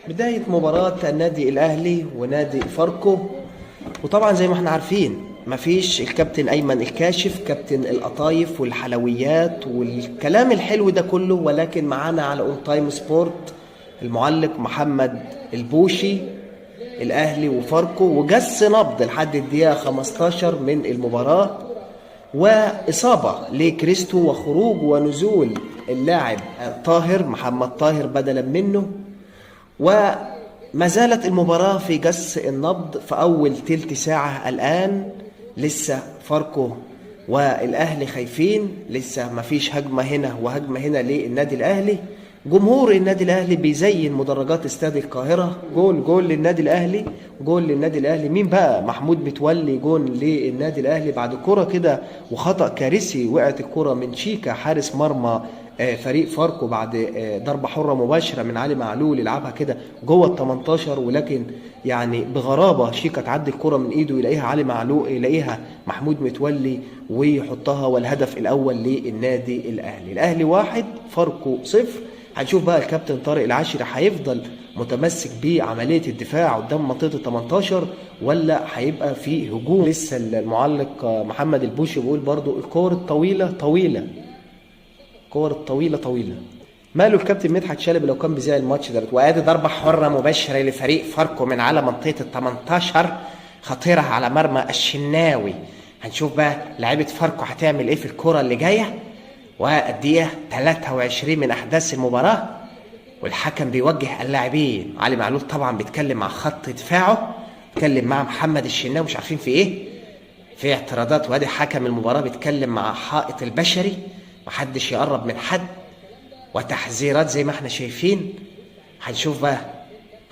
بداية مباراة النادي الأهلي ونادي فاركو، وطبعا زي ما احنا عارفين مفيش الكابتن أيمن الكاشف كابتن القطايف والحلويات والكلام الحلو ده كله، ولكن معانا على اون تايم سبورت المعلق محمد البوشي. الأهلي وفاركو وجس نبض لحد الدقيقة 15 من المباراة، وإصابة لكريستو وخروج ونزول اللاعب طاهر محمد طاهر بدلا منه، وما زالت المباراة في جس النبض في أول تلت ساعة. الآن لسه فاركو والأهلي خايفين، لسه ما فيش هجمة هنا وهجمة هنا للنادي الأهلي. جمهور النادي الأهلي بيزين مدرجات استاد القاهرة. جول جول للنادي الأهلي، جول للنادي الأهلي. مين بقى؟ محمود متولي، جون للنادي الأهلي بعد كرة كده وخطأ كارثي، وقعت الكرة من شيكا حارس مرمى فريق فاركو بعد ضربة حرة مباشرة من علي معلول، يلعبها كده جوه ال 18، ولكن يعني بغرابة شيكا تعدي الكرة من ايده، يلاقيها علي معلول، يلاقيها محمود متولي ويحطها، والهدف الأول للنادي الأهلي. الأهلي 1 فاركو 0. هنشوف بقى الكابتن طارق العشري هيفضل متمسك بعملية الدفاع قدام منطقة ال 18 ولا هيبقى في هجوم؟ لسه المعلق محمد البوشي بيقول برضو الكور الطويلة طويلة، الكور الطويلة طويلة. ماله الكابتن مدحت شلبي لو كان بيذيع الماتش ده؟ وادي ضربة حرة مباشرة لفريق فاركو من على منطقة ال 18، خطيرة على مرمى الشناوي. هنشوف بقى لعيبة فاركو هتعمل ايه في الكرة اللي جاية. والدقيقة 23 من أحداث المباراة، والحكم بيوجه اللاعبين. علي معلول طبعا بيتكلم مع خط دفاعه، بيتكلم مع محمد الشناوي، مش عارفين في ايه، في اعتراضات. وادي حكم المباراة بيتكلم مع حائط البشري، محدش يقرب من حد، وتحذيرات زي ما احنا شايفين. هنشوف بقى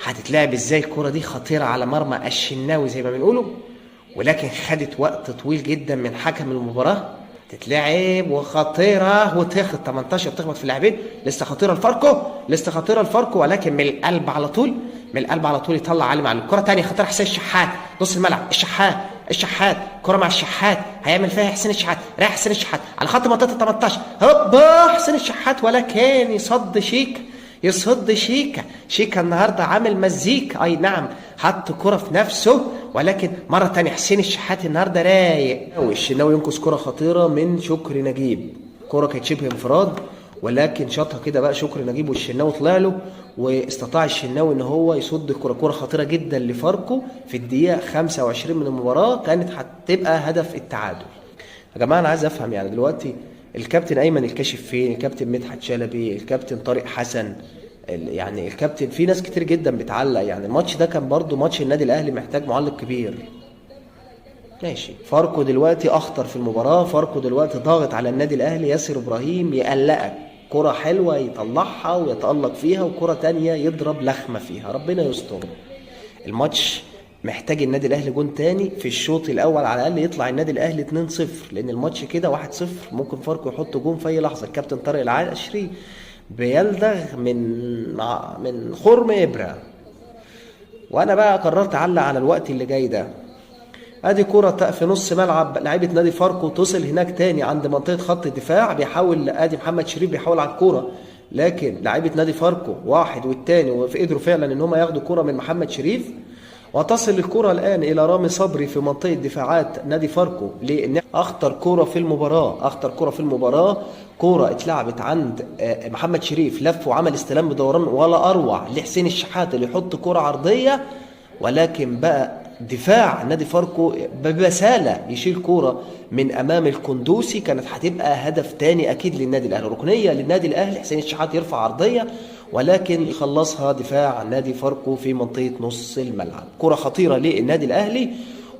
هتتلعب ازاي الكرة دي، خطيرة على مرمى الشناوي زي ما بنقوله، ولكن خدت وقت طويل جدا من حكم المباراة. تتلعب وخطيرة وتاخد 18، بتخبط في اللاعبين، لسه خطيرة الفاركو، لسه خطيرة الفاركو، ولكن من القلب على طول، من القلب على طول يطلع علي معلول. الكرة تانية خطيرة، حسين الشحات نص الملعب، الشحات، الشحات، كرة مع الشحات، هيعمل فيها حسين الشحات، رايح حسين الشحات على خط منطقة ال 18، هوبا حسين الشحات، ولكن يصد شيك، يصد شيكا. شيكا النهارده عامل مزيكا، اي نعم حط كرة في نفسه، ولكن مرة تانية حسين الشحات النهارده رايق. والشناوي ينقذ كرة خطيرة من شكري نجيب، كرة كانت شبه انفراد، ولكن شاطها كده بقى شكري نجيب والشناوي طلع له، واستطاع الشناوي ان هو يصد الكرة. كرة خطيرة جدا لفاركو في الدقيقة 25 من المباراة، كانت هتبقى هدف التعادل. يا جماعة أنا عايز أفهم، يعني دلوقتي الكابتن أيمن الكاشف فين؟ الكابتن مدحت شلبي، الكابتن طارق حسن، يعني الكابتن، في ناس كتير جدا بتعلق. يعني الماتش ده كان برضو ماتش النادي الأهلي محتاج معلق كبير. ماشي، فاركو دلوقتي أخطر في المباراة، فاركو دلوقتي ضاغط على النادي الأهلي. ياسر إبراهيم يقلقك، كرة حلوة يطلعها ويتألق فيها، وكرة تانية يضرب لخمة فيها، ربنا يستر. الماتش محتاج النادي الأهلي جون تاني في الشوط الأول على الأقل، يطلع النادي الأهلي 2-0، لأن الماتش كده 1-0 ممكن فاركو يحط جون في أي لحظة. الكابتن طارق العشري بيلدغ من خرم إبرة. وأنا بقى قررت أعلق على الوقت اللي جاي ده. ادي كرة في نص ملعب لعيبة نادي فاركو، تصل هناك تاني عند منطقة خط الدفاع، بيحاول ادي محمد شريف بيحاول على الكورة، لكن لعيبة نادي فاركو واحد والتاني وقدروا فعلا ان هم ياخدوا كرة من محمد شريف. وتصل الكرة الآن إلى رامي صبري في منطقة دفاعات نادي فاركو، لأن أخطر كرة في المباراة، أخطر كرة في المباراة، كرة اتلعبت عند محمد شريف، لف وعمل استلام بدوران ولا أروع لحسين الشحات اللي يحط كرة عرضية، ولكن بقى دفاع نادي فاركو ببسالة يشيل كورة من أمام الكندوسي، كانت هتبقى هدف تاني أكيد للنادي الأهلي. ركنية للنادي الأهلي، حسين الشحات يرفع عرضية، ولكن يخلصها دفاع نادي فاركو في منطقة نص الملعب. كرة خطيرة للنادي الأهلي،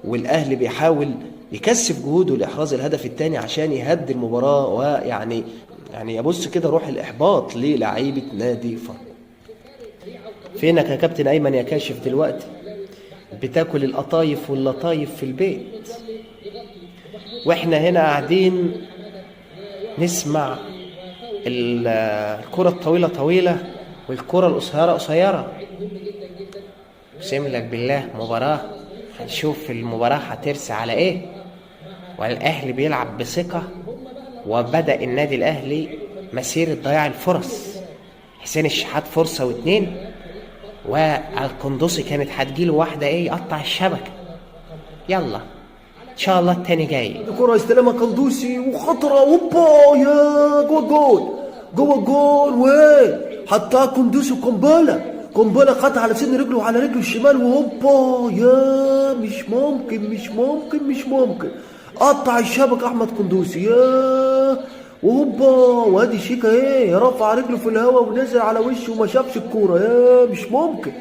والأهلي بيحاول يكثف جهوده لإحراز الهدف الثاني عشان يهدي المباراة، ويعني يبص كده روح الإحباط للاعيبة نادي فاركو. فينك يا كابتن أيمن يا كاشف دلوقتي؟ بتاكل القطايف واللطايف في البيت، واحنا هنا قاعدين نسمع الكرة الطويلة طويلة والكرة القصيرة قصيرة. اقسم لك بالله مباراة، هنشوف المباراة هترسى على ايه. والاهلي بيلعب بثقة، وبدأ النادي الاهلي مسيرة ضياع الفرص. حسين الشحات فرصة واتنين، والقندوسي كانت هتجيله واحدة ايه يقطع الشبكة. يلا ان شاء الله التاني جاي. كرة استلمها قندوسي وخطرة، اوبا يا جوه الجول، جوه الجول، وين حطها قندوسي، قنبلة قنبلة قطع على سن رجله وعلى رجله الشمال، وهوبا يا مش ممكن مش ممكن مش ممكن، قطع الشبكة أحمد قندوسي يا وهوبا. وادي شيكا ايه رفع رجله في الهواء ونزل على وشه وما شافش الكورة، يا مش ممكن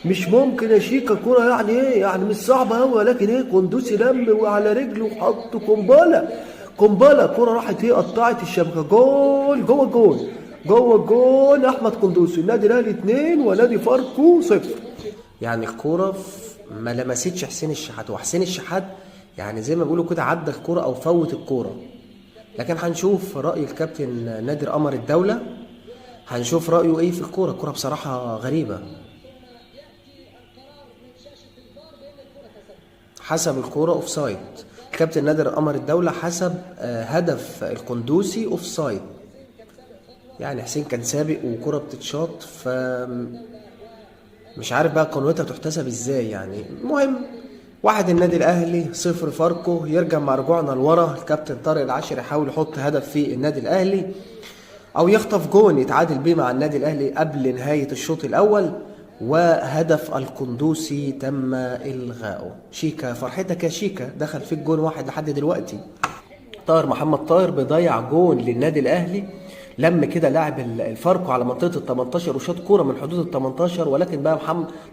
مش ممكن يا شيكا، كورة يعني ايه يعني مش صعبة قوي، ولكن ايه قندوسي لم وعلى رجله وحط قنبلة قنبلة، كورة راحت ايه قطعت الشبكة، جول جوه الجول جوه الجول احمد قندوسي. النادي الاهلي 2 ونادي فاركو 0. يعني الكورة ما لمستش حسين الشحات، وحسين الشحات يعني زي ما بيقولوا كده عدى الكورة او فوت الكورة. لكن هنشوف رأي الكابتن نادر قمر الدولة، هنشوف رأيه ايه في الكورة. الكورة بصراحة غريبة، حسب الكورة offside. الكابتن نادر قمر الدولة حسب هدف القندوسي offside، يعني حسين كان سابق وكرة بتتشاط، ف مش عارف بقى قنوتها تحتسب ازاي يعني. المهم 1 النادي الاهلي 0 فاركو. يرجع مع رجوعنا لورا، الكابتن طارق العشري يحاول يحط هدف في النادي الاهلي او يخطف جون يتعادل بيه مع النادي الاهلي قبل نهاية الشوط الاول، وهدف القندوسي تم الغائه. شيكا فرحتك يا شيكا، دخل فيك جون 1 لحد دلوقتي. طاهر محمد طاهر بيضيع جون للنادي الاهلي، لم كده لاعب الفاركو على منطقة ال 18 وشاط كورة من حدود ال 18، ولكن بقى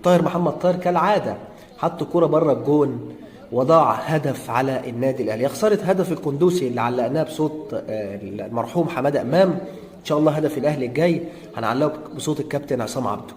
طاهر محمد طاهر كالعادة حط كورة بره الجون وضاع هدف على النادي الاهلي. خسارة هدف القندوسي اللي علقناه بصوت المرحوم حمادة امام، ان شاء الله هدف الاهلي الجاي هنعلقه بصوت الكابتن عصام عبده.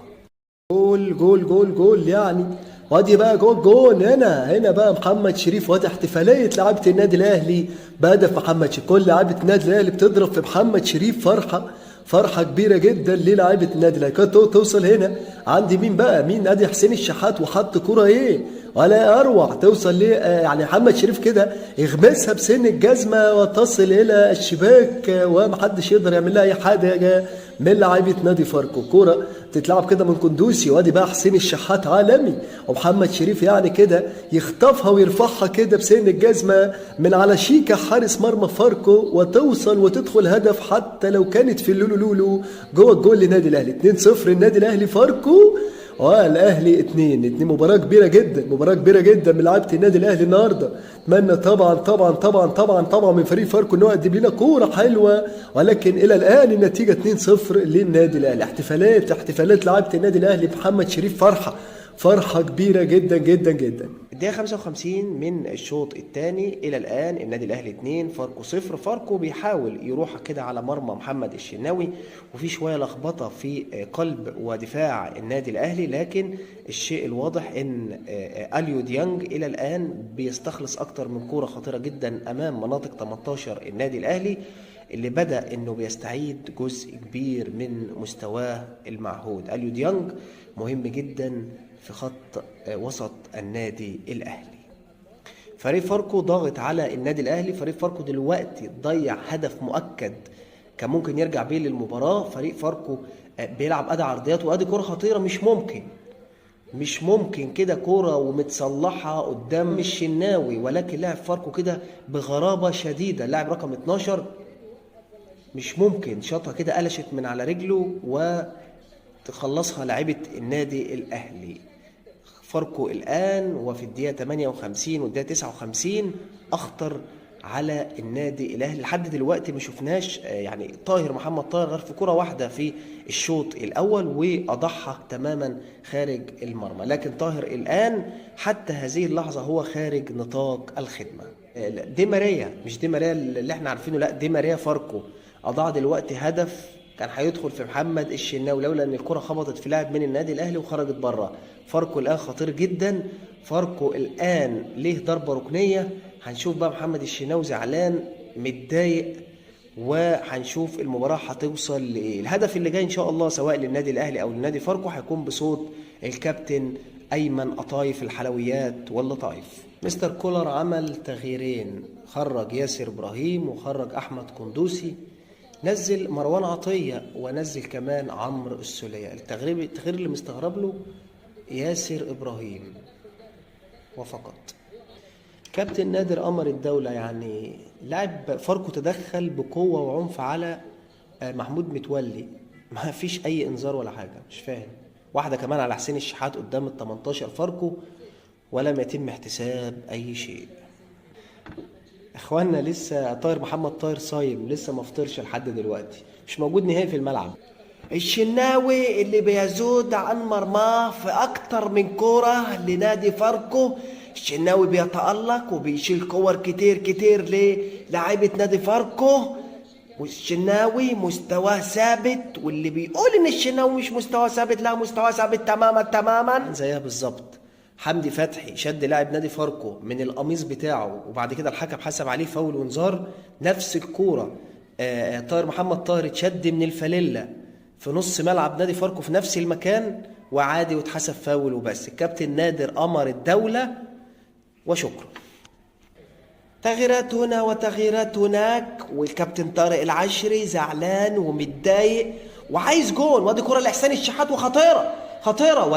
جول جول جول جول يعني، وادي بقى جول جول هنا بقى محمد شريف، وادي احتفالية لعيبة النادي الاهلي بهدف محمد شريف. كل لعيبة النادي الاهلي بتضرب في محمد شريف، فرحه فرحه كبيرة جدا للاعيبه النادي الاهلي. كانت توصل هنا عند مين بقى؟ مين؟ ادي حسين الشحات وحط كورة ايه ولا اروع، توصل ليه يعني محمد شريف كده يغمسها بسن الجزمة وتصل الى الشباك، ومحدش يقدر يعمل لها اي حاجة من لعيبة نادي فاركو. كورة تتلعب كده من قندوسي، وادي بقى حسين الشحات عالمي، ومحمد شريف يعني كده يخطفها ويرفعها كده بسن الجزمة من على شيكا حارس مرمى فاركو، وتوصل وتدخل هدف حتى لو كانت في اللولو لولو جوه الجول للنادي الاهلي. 2-0 النادي الاهلي فاركو، والاهلي 2-2. مباراة كبيرة جدا، مباراة كبيرة جدا من لعيبة النادي الاهلي النهارده. اتمنى طبعا طبعا طبعا طبعا طبعا من فريق فاركو ان هو يقدم لنا كورة حلوة، ولكن الى الان النتيجة 2-0 للنادي الاهلي. احتفالات احتفالات لعيبة النادي الاهلي محمد شريف، فرحه فرحه كبيرة جدا جدا جدا. الدقيقة 55 من الشوط الثاني، الى الان النادي الاهلي 2 فاركو 0. فاركو بيحاول يروح كده على مرمى محمد الشناوي، وفي شوية لخبطة في قلب ودفاع النادي الاهلي، لكن الشيء الواضح ان اليو ديانج الى الان بيستخلص اكتر من كورة خطيرة جدا امام مناطق 18 النادي الاهلي، اللي بدأ انه بيستعيد جزء كبير من مستواه المعهود. اليو ديانج مهم جدا في خط وسط النادي الاهلي. فريق فاركو ضاغط على النادي الاهلي، فريق فاركو دلوقتي ضيع هدف مؤكد كان ممكن يرجع بيه للمباراة. فريق فاركو بيلعب اداء عرضيات، وادي كرة خطيرة مش ممكن مش ممكن كده، كرة ومتصلحة قدام الشناوي، ولكن لاعب فاركو كده بغرابة شديدة، اللاعب رقم 12 مش ممكن شاطها كده، قلشت من على رجله وتخلصها لاعيبة النادي الأهلي. فاركو الآن وفي الدقيقة 58 والدقيقة 59 أخطر على النادي الأهلي. لحد دلوقتي ما شفناش يعني طاهر محمد طاهر غير في كرة واحدة في الشوط الأول وأضحى تماما خارج المرمى، لكن طاهر الآن حتى هذه اللحظة هو خارج نطاق الخدمة. دي ماريا، مش دي ماريا اللي احنا عارفينه، لا دي ماريا فاركو أضاع دلوقتي هدف كان هيدخل في محمد الشناوي لولا ان الكرة خبطت في لاعب من النادي الاهلي وخرجت بره. فاركو الان خطير جدا، فاركو الان ليه ضربة ركنية. هنشوف بقى محمد الشناوي زعلان متضايق، وهنشوف المباراة هتوصل لايه. الهدف اللي جاي ان شاء الله سواء للنادي الاهلي او للنادي فاركو هيكون بصوت الكابتن ايمن قطايف الحلويات واللطايف. مستر كولر عمل تغييرين، خرج ياسر ابراهيم وخرج احمد قندوسي، نزل مروان عطية ونزل كمان عمرو السولية. التغيير اللي مستغرب له ياسر إبراهيم وفقط. كابتن نادر قمر الدولة، يعني لاعب فاركو تدخل بقوة وعنف على محمود متولي، ما فيش أي إنذار ولا حاجة، مش فاهم. واحدة كمان على حسين الشحات قدام ال 18 فاركو ولم يتم احتساب أي شيء. اخواننا لسه طاهر محمد طاهر صايم، لسه ما فطرش لحد دلوقتي، مش موجود نهائي في الملعب. الشناوي اللي بيزود عن مرماه في اكتر من كورة لنادي فاركو. الشناوي بيتألق وبيشيل كور كتير كتير للاعيبة نادي فاركو، والشناوي مستواه ثابت، واللي بيقول ان الشناوي مش مستواه ثابت، لا مستواه ثابت تماما تماما. زيها بالظبط حمدي فتحي شد لاعب نادي فاركو من القميص بتاعه، وبعد كده الحكم حسب عليه فاول وانذار. نفس الكورة طاهر محمد طاهر اتشد من الفانيلا في نص ملعب نادي فاركو في نفس المكان وعادي واتحسب فاول وبس. الكابتن نادر قمر الدولة وشكرا. تغييرات هنا وتغييرات هناك، والكابتن طارق العشري زعلان ومتضايق وعايز جون. وادي كرة لحسين الشحات وخطيرة خطيرة،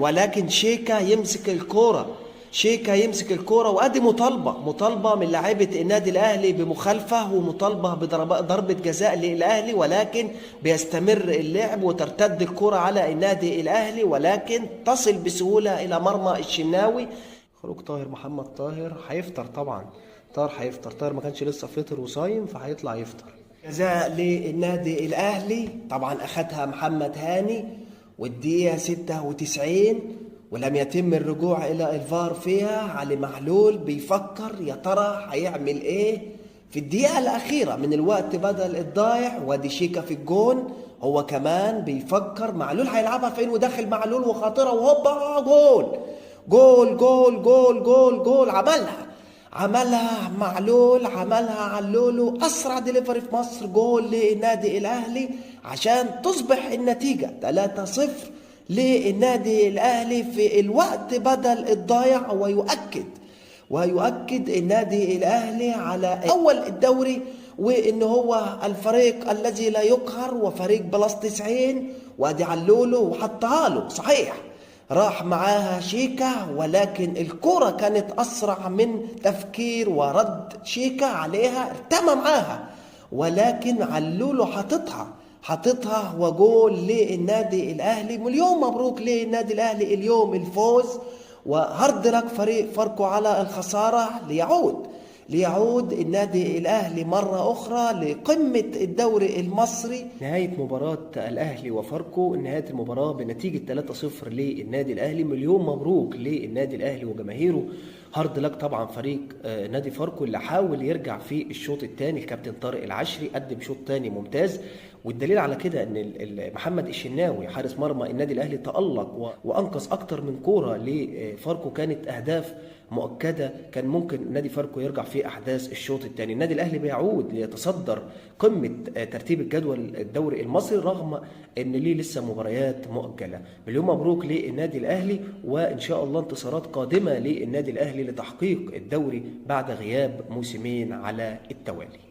ولكن شيكا يمسك الكورة، شيكا يمسك الكورة. وادي مطالبة من لاعيبة النادي الأهلي بمخالفة ومطالبة بضربة جزاء للأهلي، ولكن بيستمر اللعب وترتد الكورة على النادي الأهلي، ولكن تصل بسهولة إلى مرمى الشناوي. خروج طاهر محمد طاهر، هيفطر طبعا، طاهر هيفطر، طاهر ما كانش لسه فطر وصايم فهيطلع يفطر. جزاء للنادي الأهلي طبعا أخدها محمد هاني والدقيقة 96 ولم يتم الرجوع إلى الفار فيها. علي معلول بيفكر يا ترى هيعمل إيه في الدقيقة الأخيرة من الوقت بدل الضايع. وادي شيكا في الجون، هو كمان بيفكر معلول هيلعبها فين، وداخل معلول وخطيرة وهوبا جول جول جول جول جول جول. عملها معلول، عملها علولو، أسرع ديليفري في مصر، جول للنادي الأهلي عشان تصبح النتيجة 3-0 للنادي الأهلي في الوقت بدل الضايع. ويؤكد النادي الأهلي على أول الدوري وإن هو الفريق الذي لا يقهر وفريق plus 90. وادي علولو وحطها له صحيح، راح معاها شيكا، ولكن الكرة كانت أسرع من تفكير ورد شيكا عليها، ارتمى معاها، ولكن علولو حاططها وجول للنادي الأهلي. مليون مبروك للنادي الأهلي اليوم الفوز، و hard luck فريق فاركو على الخسارة. ليعود النادي الأهلي مرة أخرى لقمة الدوري المصري. نهاية مباراة الأهلي وفاركو، نهاية المباراة بنتيجة 3-0 للنادي الأهلي. مليون مبروك للنادي الأهلي وجماهيره. hard luck طبعا فريق نادي فاركو اللي حاول يرجع في الشوط الثاني. الكابتن طارق العشري قدم شوط ثاني ممتاز، والدليل على كده ان محمد الشناوي حارس مرمى النادي الاهلي تألق وانقذ اكتر من كورة لفاركو، كانت اهداف مؤكدة، كان ممكن نادي فاركو يرجع في احداث الشوط الثاني. النادي الاهلي بيعود ليتصدر قمة ترتيب الجدول الدوري المصري رغم ان ليه لسه مباريات مؤجلة. مليون مبروك للنادي الاهلي، وان شاء الله انتصارات قادمة للنادي الاهلي لتحقيق الدوري بعد غياب موسمين على التوالي.